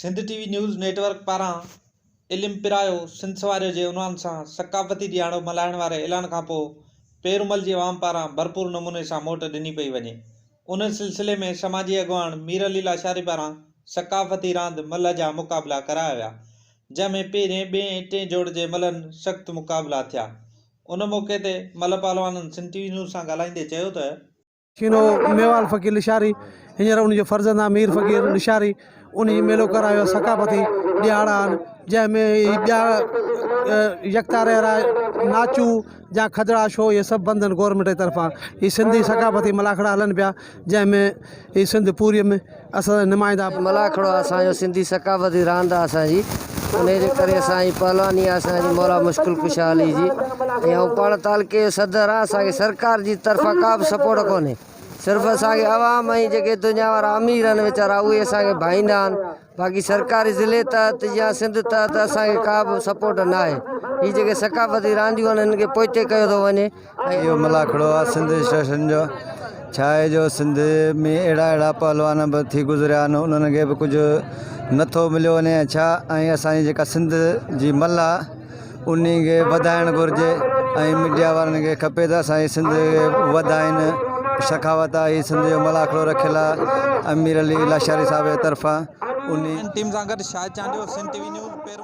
Sindh T V news network پاران علم پرايو سنڌ سنواريو جي عنوان سان ثقافتي ڏهاڙو ملهائڻ واري اعلان کانپوء پيرمل جي عوام پاران ڀرپور نموني سان موٽ ڏني پئي وڃي. ان سلسلي ۾ سماجي اڳواڻ مير علي لاشاري پاران ثقافتي راند ملهه جا مقابلا ڪرايا ويا، جنهن ۾ پهرين، ٻئين ۽ ٽئين جوڙ جي ملهن سخت مقابلا ٿيا. ان موقعي تي ملهه پهلوانن سنڌ ٽي وي نيوز سان ڳالهائيندي چيو ته. شينو ميوال فقير لشاري هينئر ان جو فرزند آهي مير فقير لشاري ان جي ميلو ڪرايو آهي ثقافتي ڏهاڙا آهن جنهن ۾ هي ٻيا يڪتاري وارا ناچو يا کدڙا شو اهي سڀ بند آهن گورنمينٽ جي طرفان هي سنڌي ثقافتي ملاکڙا هلن پيا جنهن ۾ هي سنڌ پوري ۾ اسان جا نمائندا ملاکڙو اسان جو سنڌي ثقافتي راند آ اسان جي انهي جي ڪري اسان جي پهلواني آ اسان جي مولا مشڪل ڪشا علي جي ۽ آئون پاڻ تعلقي جو صدر آ اسان کي سرڪار جي طرفان ڪا به سپورٽ ڪونهي صرف اسان کي عوام ۽ جيڪي دنيا وارا امير آهن ويچارا اهي اسان کي ڀائيندا آهن باقي سرڪاري ضلعي تحت يا سنڌ تحت اسان کي ڪا به سپورٽ ناهي هي جيڪي ثقافتي رانديون آهن هن کي پوئتي ڪيو ٿو وڃي. اهو ملاکڙو آ سنڌ اسٽيشن جو ڇا آهي جو سنڌ ۾ اهڙا اهڙا پهلوان به ٿي گذريا آهن انهن کي به ڪجهه نٿو مليو وڃي ۽ ڇا ۽ اسانجي جيڪا سنڌ جي مل آ ان کي وڌائڻ گهرجي ۽ ميڊيا وارن کي کپي ته اسانجي سنڌ کي وڌائن سخاوت آ هي سنڌ جو ملاکڙو رکيل آ امير علي لاشاري صاحب جي طرفان ان ٽيم سان گڏ Shahid Chandio, Sindh T V news, Peer.